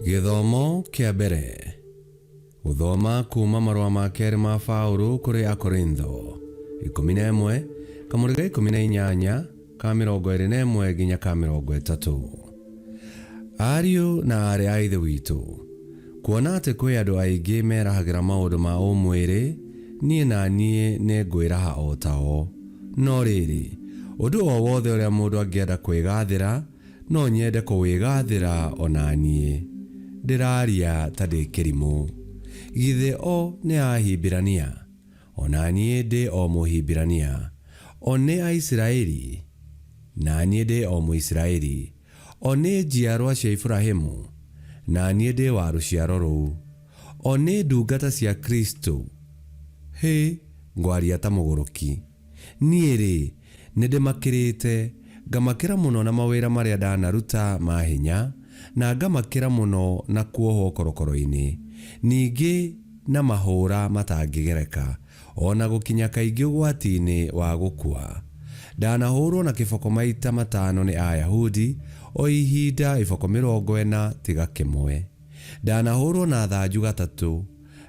Gĩthomo kĩa mbere. Gũthoma kuuma marũa ma kerĩ ma Paũlũ kũrĩ Akorintho, 11, kamũrĩ ga 18, ka 21 nginya ka 30. Ariũ na aarĩ a Ithe witũ, kuona atĩ kwĩ andũ aingĩ merahagĩra maũndũ ma ũmwĩrĩ, niĩ na niĩ nĩngwĩraha o tao. No rĩrĩ, ũndũ o wothe ũrĩa mũndũ angĩenda kwĩgathĩra, No nyende kũwĩgathĩra o na niĩ. Ndĩraaria ta ndĩ kĩrimũ. Githĩ o nĩ Ahibirania? O na niĩ ndĩ o Mũhibirania. O nĩ Aisiraeli? Na niĩ ndĩ o Mũisiraeli. O nĩ njiarwa cia Iburahimu? Na niĩ ndĩ wa rũciaro rũu. O nĩ ndungata cia Kristo? Hĩ, ngwaria ta mũgũrũki. Niĩ-rĩ, nĩndĩmakĩrĩte, ngamakĩra mũno na mawĩra marĩa ndanaruta ma hinya, na ngamakĩra mũno na kuohwo korokoro-inĩ, ningĩ na mahũra matangĩgereka, o na gũkinya kaingĩ ũgwati-inĩ wa gũkua. Ndanahũrũo na kĩboko maita matano nĩ Ayahudi, o ihinda iboko 40 tiga kĩmwe. Ndanahũrũo na thanju gatatũ,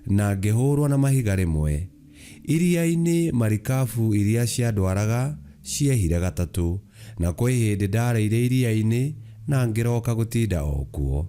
na ngĩhũrũo na mahiga rĩmwe. Iria-inĩ marikabu iria ciandwaraga ciehire gatatũ, na kwĩ hĩndĩ ndareire iria-inĩ na ngĩroka gũtinda o kuo.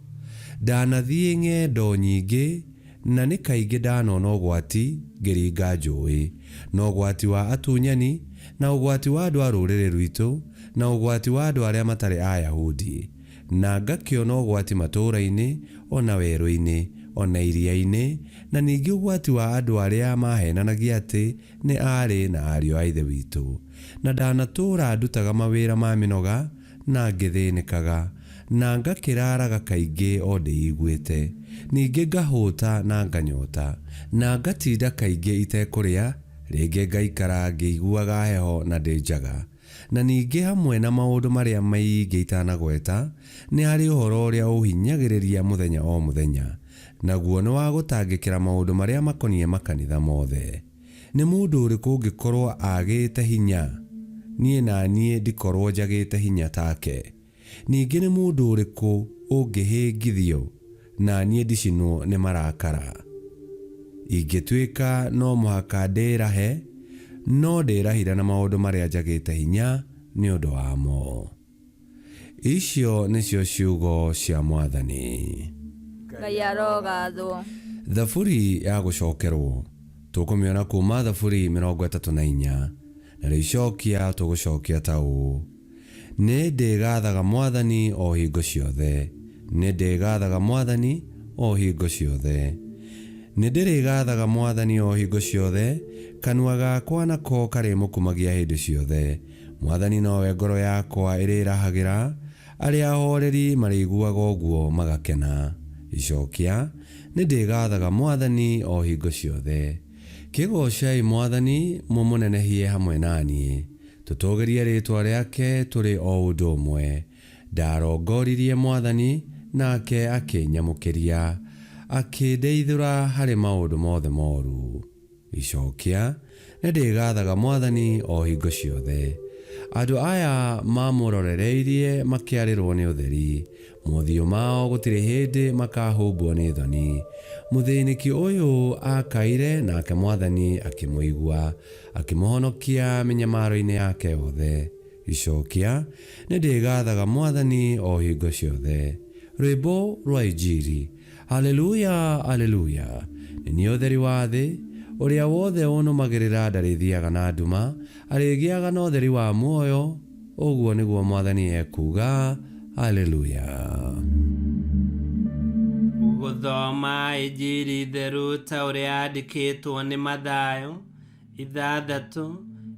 Ndanathiĩ ng'endo nyingĩ na nĩ kaingĩ ndanona ũgwati ngĩringa njũĩ, na ũgwati wa atunyani, na ũgwati wa andũ a rũrĩrĩ rwitũ, na ũgwati wa andũ arĩa matarĩ Ayahudi. Na ngakĩona ũgwati matũũra-inĩ, o na werũ-inĩ, o na iria-inĩ, na ningĩ ũgwati wa andũ arĩa maaheenanagia atĩ nĩ aarĩ na ariũ a Ithe witũ. Na ndanatũũra ndutaga mawĩra ma mĩnoga na ngĩthĩnĩkaga, na ngakĩraaraga kaingĩ o ndĩiguĩte, ningĩ ngahũta na nganyota, na ngatinda kaingĩ itekũrĩa, rĩngĩ ngaikara ngĩiguaga heho na ndĩ njaga. Na ningĩ hamwe na maũndũ marĩa maingĩ itanagweta, nĩ harĩ ũhoro ũrĩa ũũhinyagĩrĩria mũthenya o mũthenya, naguo nĩ wa gũtangĩkĩra maũndũ marĩa makoniĩ makanitha mothe. Nĩ mũndũ ũrĩkũ ũngĩkorũo aagĩte hinya, niĩ na niĩ ndikorũo njagĩte hinya take? Ningĩ nĩ mũndũ ũrĩkũ ũngĩhĩngithio, na niĩ ndicinwo nĩ marakara? Ingĩtuĩka no mũhaka ndĩĩrahe, no ndĩĩrahire na maũndũ marĩa njagĩte hinya nĩ ũndũ wamo. Icio nĩcio ciugo cia Mwathani. Ngai arogathwo. Thaburi ya gũcokerwo tũkũmĩona kuuma Thaburi 34, narĩo icokia tũgũcokia ta ũũ. Nĩ ndĩgathaga Mwathani o hingo ciothe, nĩ ndĩgathaga Mwathani o hingo ciothe. Nĩ ndĩrĩgathaga Mwathani o hingo ciothe, kanua gakwa nako karĩmũkumagia hĩndĩ ciothe. Mwathani nowe ngoro yakwa ĩrĩĩrahagĩra, arĩa ahooreri marĩiguaga ũguo magakena. Icokia, Nĩ ndĩgathaga Mwathani o hingo ciothe. Kĩgoocei Mwathani, mũmũnenehie hamwe na niĩ. Tũtũũgĩrie rĩĩtwa rĩake tũrĩ o ũndũ ũmwe. Ndarongoririe Mwathani, nake akĩnyamũkĩria, akĩndeithũra harĩ maũndũ mothe moru. Icokia, Nĩndĩgathaga Mwathani o hingo ciothe. Andũ aya maamũrorereirie makĩarĩrwo nĩ ũtheri, mothiũ mao gũtirĩ hĩndĩ makahumbwo nĩ thoni. Mũthĩnĩki ũyũ aakaire, nake Mwathani akĩmũigua, Akĩmũhonokia mĩnyamaro-inĩ yake yothe. Icokia, Nĩndĩgathaga Mwathani o hingo ciothe. Rwĩmbo rwa Injiri. Haleluya, Aleluya. Nĩ niĩ ũtheri wa thĩ, ũrĩa wothe ũnũmagĩrĩra ndarĩthiaga na nduma, arĩgĩaga na ũtheri wa muoyo, ũguo nĩguo Mwathani ekuuga. Haleluya. Gũthoma Injiri theru ta ũrĩa yandĩkĩtwo nĩ Mathayo. Ithathatũ,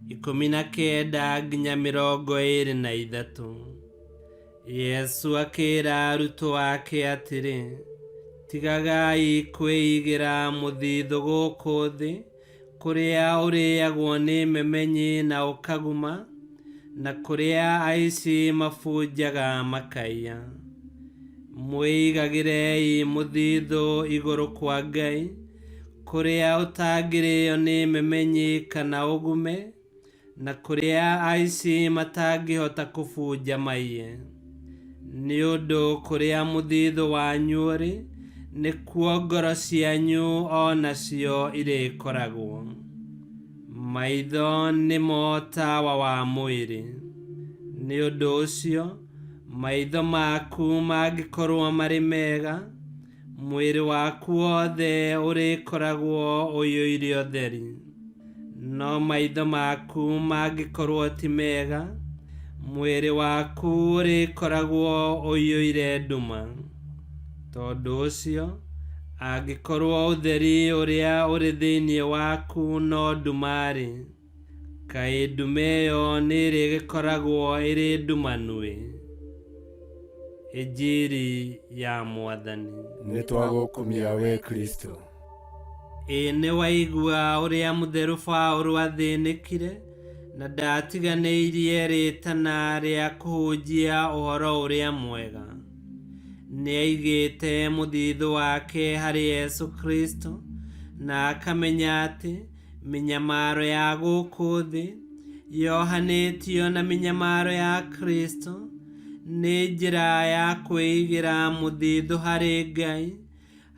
19 nginya 23. Yesu akĩra arutwo ake atĩrĩ, Tigagai kwĩigĩra mũthithũ gũkũ thĩ, kũrĩa ũrĩagwo nĩ memenyi na ũkaguma, na kũrĩa aici mabunjaga makaiya. Mwĩigagĩrei mũthithũ igũrũ kwa Ngai, Kũrĩa ũtangĩrĩo nĩ memenyi kana ũgume, na kũrĩa aici matangĩhota kũbunja maiye. Nĩ ũndũ kũrĩa mũthithũ wanyu ũrĩ, nĩkuo ngoro cianyu o nacio irĩkoragwo. Maitho nĩmo tawa wa mwĩrĩ. Nĩ ũndũ ũcio, maitho maku mangĩkorwo marĩ mega, mwĩrĩ waku wothe ũrĩkoragwo ũiyũire ũtheri. No maitho maku mangĩkorwo ti mega, mwĩrĩ waku ũrĩkoragwo ũiyũire nduma. Tondũ ũcio, angĩkorwo ũtheri ũrĩa ũrĩ thĩinĩ waku no nduma-rĩ, kaĩ nduma ĩyo nĩĩrĩgĩkoragwo ĩrĩ ndumanu-ĩ! Injiri ya Mwathani. Nĩ twagũkumia we Kristo. Ĩ nĩwaigua ũrĩa mũtheru Paũlũ athĩnĩkire na ndaatiganĩirie rĩĩtana rĩa kũhunjia ũhoro ũrĩa mwega. Nĩaigĩte mũthithũ wake harĩ Yesu Kristo na akamenya atĩ mĩnyamaro ya gũkũ thĩ yohanĩtio na mĩnyamaro ya Kristo nĩ njĩra ya kwĩigĩra mũthithũ harĩ Ngai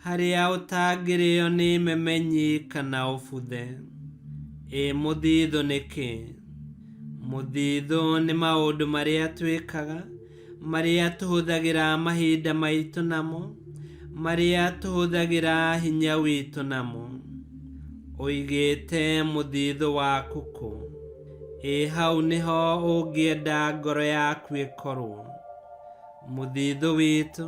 harĩa ũtangĩrĩo nĩ memenyi kana ũbuthe. Ĩ mũthithũ nĩ kĩĩ? Mũthithũ nĩ maũndũ marĩa twĩkaga, marĩa tũhũthagĩra mahinda maitũ namo, marĩa tũhũthagĩra hinya witũ namo. Ũigĩte mũthithũ waku kũ? Ĩ hau nĩho ũngĩenda ngoro yaku ĩkorwo. Mũthithũ witũ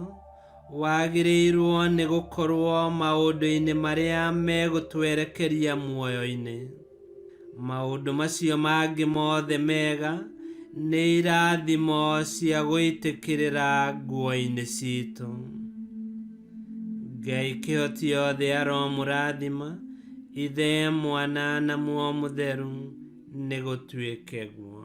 wagĩrĩirwo nĩ gũkorwo maũndũ-inĩ marĩa megũtwerekeria muoyo-inĩ. Maũndũ macio mangĩ mothe mega nĩ irathimo cia gũitĩkĩrĩra nguo-inĩ citũ. Ngai kĩhoti yothe aromũrathima, Ithe, Mwana na Muoyo Mũtheru, nĩgũtuĩke guo.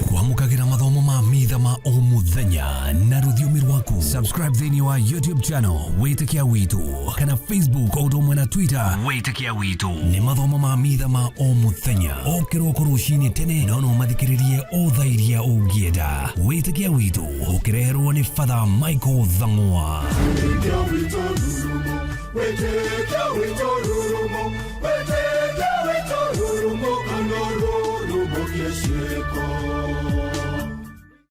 Kwamũkagĩra mathomo ma mitha ma o mũthenya na rũthiomi rwaku. Subscribe thĩinĩ wa YouTube channel Wĩtĩkia Witũ kana Facebook o ũndũ ũmwe na Twitter Wĩtĩkia Witũ. Nĩ mathomo ma mitha ma o mũthenya o kĩroko rũcinĩ tene, no no mathikĩrĩrie o thaa iria ũngĩenda. Wĩtĩkia Witũ ũkĩreherwo nĩ Father Michael Thang'wa. Wĩtĩkia witũ rurumo, wĩtĩkia witũ rurumo, wĩtĩkia witũ rurumo kana rurumo kĩciĩko.